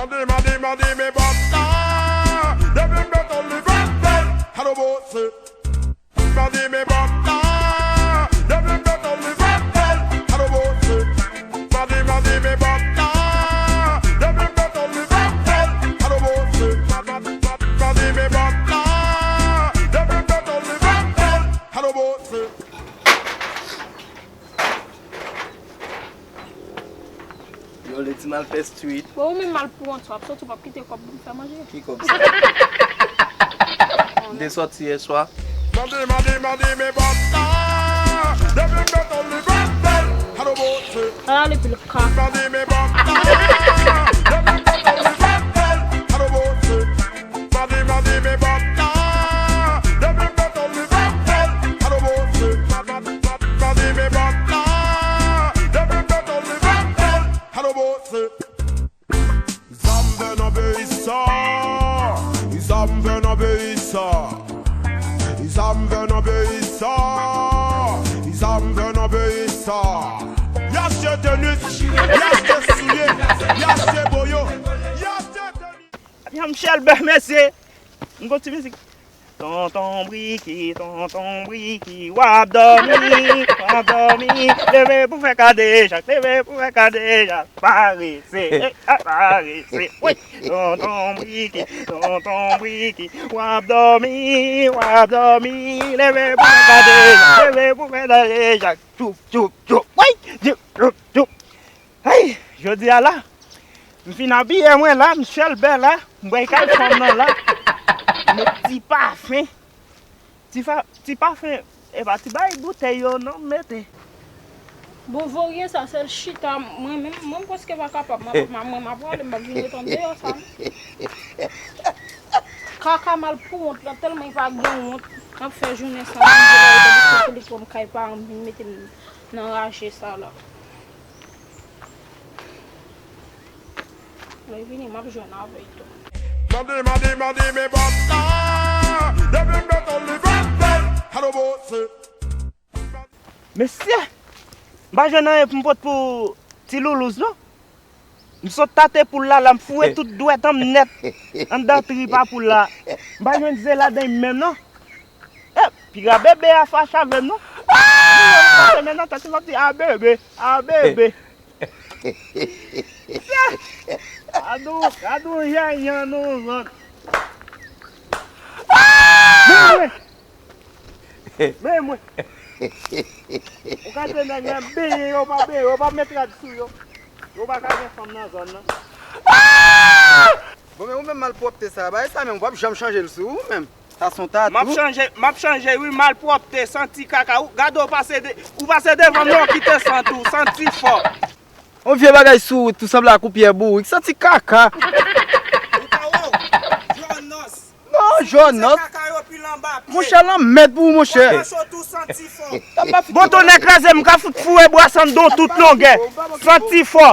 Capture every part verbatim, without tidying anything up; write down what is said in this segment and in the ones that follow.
Mande, mande, mande, men bòt la. Depi m mete li bèl, bèl. Hello, boss. Mande, men bòt la. Depi m mete li bèl, bèl. Hello, boss. Mande, mande, men bòt la. Depi m mete li bèl, bèl. Hello, boss. Mande, men bòt la. Depi m mete li bèl, bèl. Hello, boss. Yo, le ti mal fè street. Bon, ou menm mal pou wont, w ap soti, w p ap kite kòb pou m fè manje. Ki kòb sa? M te sòti yè swa. Mande, mande, mande, men bòt la. Depi m mete li bèl, bèl. Hello, boss. Ala, ale pil ka. Mande, men bòt la. Depi m mete li bèl, bèl. Hello, boss. Mande, mande, men bòt la. Depi m mete li bèl, bèl. Hello, boss. Mande, men bòt la. Depi m mete li bèl, bèl. Hello, boss. Zam vè nan peyi sa. Zam vè nan peyi sa. Zam vè nan peyi sa. Zam vè nan peyi sa. Y achte tenis, y achte soulye, y achte boyo, y achte tenis. Jean Michel bèl mesye. M gon ti mizik. Tonton Briki, tonton Briki, w ap dòmi, w ap dòmi. Leve pou fè kadejak, leve pou fè kadejak. Parese, eh, ah, parese. Wi, tonton Briki, tonton Briki, w ap dòmi, w ap dòmi. Leve pou fè kadejak, leve pou fè kadejak. Tchoup, tchoup, tchoup. Wi, tchoup, tchoup, tchoup. Ay, jodi a la, m fin abiye mwen la, m chèlbè la, m bwè kay fanm nan la. M met ti pafen. Ti fa, ti pafen, e pa ti bay boutèy yo non, m mete. Bon, voryen sa, sèl chita, mwen menm, mwen m prèske pa kapab, m ap, m ap, mwen m ap prale, m p ap vin ret andeyò sa. Kaka mal pou wont la, tèlman li pa gen wont, m ap fè jounen san manje la, li tankou se pou li pran m kay paran m, vin mete m nan raje sa la. Lè vini, m ap jwenn avè l tou. Mande, mande, mande, men bòt la. Depi m mete li bèl, bèl. Hello, boss. Mesye, m pa jwenn anyen pou m pot pou ti loulouz, non. M sot tate poul la, la, m foure tout dwèt an m nèt anndan trip a poul la. M pa jwenn ze ladan l menm, non. Eh, piga bebe a fache avè m, non. Li menm nan tèt li, m ap di, a bebe, a bebe. Gad on, gad on janjan nou zòt. Men mwen. Men mwen. Ou gade nèg la, benyen yo pa benyen, yo pa met rad sou yo. Yo pa ka gen fanm nan zòn nan. Bon, men ou menm malpwòpte sa, bagay sa menm, w ap janm chanje l sou ou menm. Sa se yon tatou. M ap chanje, m ap chanje, wi, malpwòpte, santi kaka. Ou, gade w pase de, ou pase devan m, non, kite sant ou, santi fò. On vye bagay sou wout, ou sanble ak on pyè bourik, santi kaka. Ou pa wè w, Jonas. Non, Jonas. Kaka yo pile anba pye. Monchè, lanmèd pou ou, monchè. Jonas, ou tou santi fò. Bon, tonnè kraze m, m ka fout foure bwa san don tout longè. Santi fò.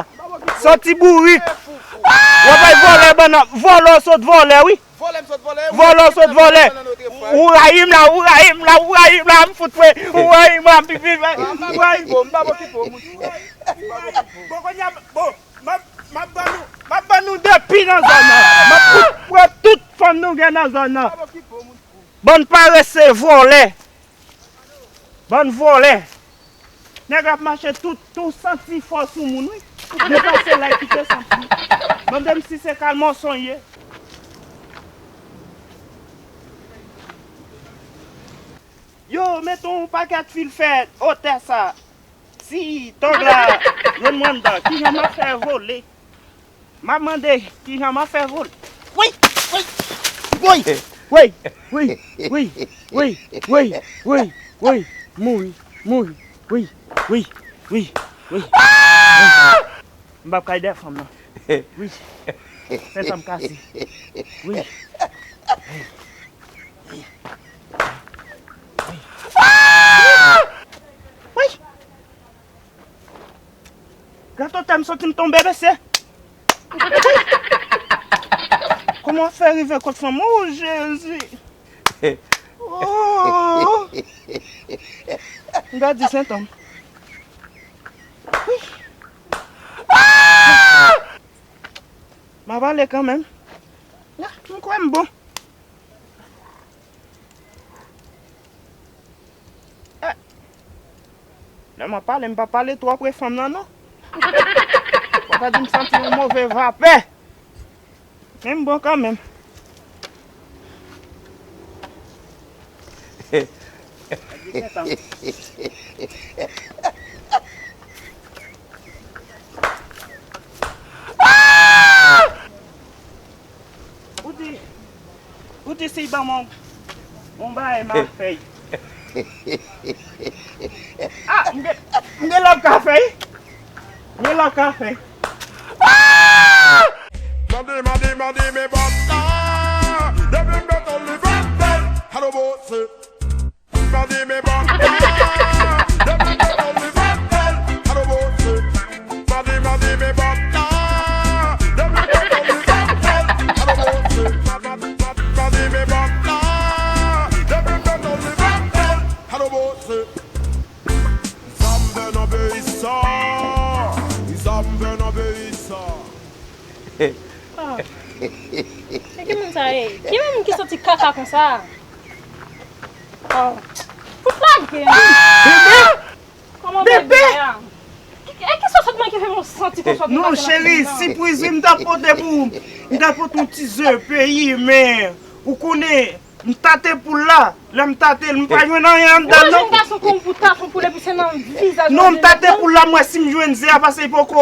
Santi bourik. W ap bay vòlè, bann vòlè, w sot vòlè, wi. Vòlè, m sot vòlè, wi. Vòlè, w sot vòlè. Ou rayi m la, ou rayi m la, ou rayi m la, m fout fwe. Ou rayi m la, m pipi. Ou rayi m. M pa okipe w, moun. Bon, kounye a, bon, m ap, m ap ban nou, m ap ban nou depi nan zòn nan. M ap fout fwe tout fanm nou gen nan zòn nan. Bann parese, vòlè. Bann vòlè. Nèg ap mache tout, tou santi fò sou moun, wi. Depase la, kite santi. Mande m si se Kalmòson ye. Yo, mete yon pakèt fil fè otè sa. Si tòg la jwenn mwen anndan, kijan m ap fè vole? M ap mande kijan m ap fè vole. Woy! Woy! Woy! Woy! Woy! Woy! Woy! Woy! Woy! Mouri! Mouri! Woy! Woy! Woy! Woy! M p ap kay dèyè fanm nan. Wi. Sentòm kase. Wi. Wi. Gad otè m soti m tonbe, mesye. Kòman w fè rive kot fanm? O Jezi. Oh. M pèdi sentòm. Wi. Ah! M a Pale kanmenm. Ya, m kwè m bon. Eh, lè m ap pale, m pa pale twò pre fanm nan, non. Fò ta di m santi yon move vapè. Men m bon kanmenm. Ou di, ou di si ban mwen yon bagay m a fè. Ah, m gen, m gen lòt ka fè. M gen lòt ka fè. Mande, mande, mande, men bòt la. Depi m beton li bòt bèl. Alo, bòt se. Mande, men bòt la. Depi m beton li bòt bèl. Alo, bòt se. Mande, mande, men bòt la. Depi m beton li bòt bèl. Alo, bòt se. Mande, men bòt la. Depi m beton li bòt bèl. Alo, bòt se. Zam vè nan peyi sa. Zam vè nan peyi sa. Ah. Men ki moun sa ye? Ki moun ki santi kaka konsa? Oh. Fout lage m. Bebe! Kòman bebe a? Ki, e ki sòsòt mwen ki fè m santi konsa? Non, cheri, sipriz wi m t ap pote pou ou. M t ap pote yon ti ze peyi, men ou konnen, m tate poul la. Lè m tate l, m pa jwenn anyen anndan l, non. Jèn gason kon pou tate yon poul epi se nan vizaj ou. Non, m tate poul la, m wè si m jwenn ze a, paske li poko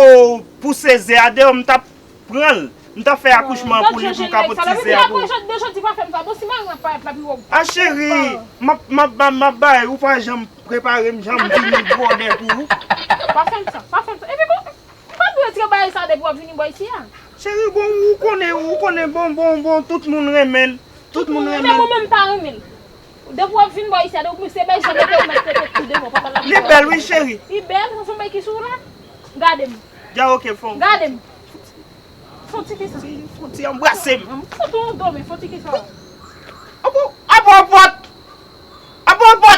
pouse ze a deyò, m t ap pran l. M t ap fè akouchman pou li, pou m ka pot ti ze a pou ou. Jodi pa fè m sa. Bon, si mari mwen parèt la, pi wè. A cheri, m ap, m ap, m ap bay, ou pa janm prepare m, janm vini bwòdè pou ou. Pa fè m sa, pa fè m sa. Epi bon, m pa dwe retire bagay sa depi w ap vini bò isi a. Cheri, bon, ou konnen, ou konnen, bon, bon, bon, tout moun renmen l. Tout moun renmen l. Mwen menm pa renmen l. Depi w ap vin bò isi a, depi se bèl jan mete w mèt mete tou devan, papa l ap. Li bèl wi, cheri. Li bèl, sa se yon bagay ki sou la. Gade m. Dja oke, fon. Gade m. Fon ti kisa. Fon ti anbrase m. Fon ti yon do, men fon ti kisa. Apo, apo, apo. Apo, apo.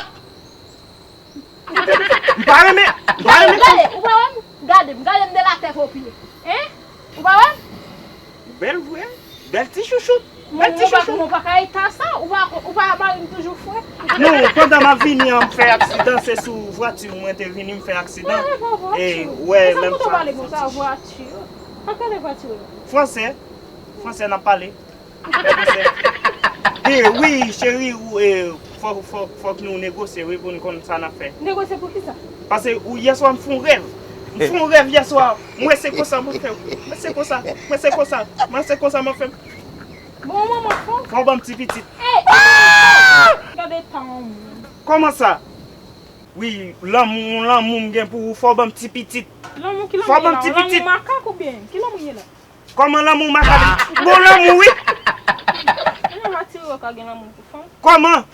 M pa renmen, m pa renmen. Gade, ou pa wè m? Gade m, gade m de la tèt o pye. Hein? Ou pa wè m? Ou bèl vre. Bèl ti chouchout. Bèl ti chouchout. Mwen pa ka eta sa. Ou pa, ou pa mari m toujou fre. Non, pandan m ap vini an, m fè aksidan. Se sou vwati mwen te vini, m fè aksidan. E, wè, menm sa. Sa kote w pale konsa, vwati? Pa gade vwati. Fransè. Fransè n ap pale. E wi, cheri, ou, e, fòk, fòk, fòk nou negosye, wi, pou n konn sa n ap fè. Negosye pou kisa? Paske ou, yèswa, m fè yon rèv. M fè yon rèv yèswa. Mwen se konsa mwen fè. Mwen se konsa. Mwen se konsa. Mwen se konsa mwen fè. Bon, manman, fò. Fò w ban m ti pitit. Ey, ey, ey. Gade tan. Kòman sa? Wi, lanmou, lanmou m gen pou ou, fò w ban m ti pitit. Lanmou ki lanmou ye la? Lanmou makak oubyen? Ki lanmou ye la? Kòman lanmou makak? Bon lanmou wi. Kòman matire yo ka gen lanmou pou fanm? Kòman?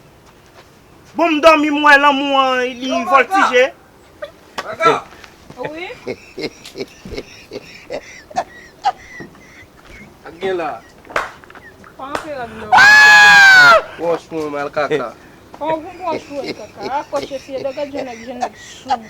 Bon m dòmi m wè lanmou an li vòltije. Wi. Ak gen la. Pa antre ladan. Wòch mwen mal kaka. Kòman pou wòch mwen kaka? Akòche fye de gad jennèg jennèg sou.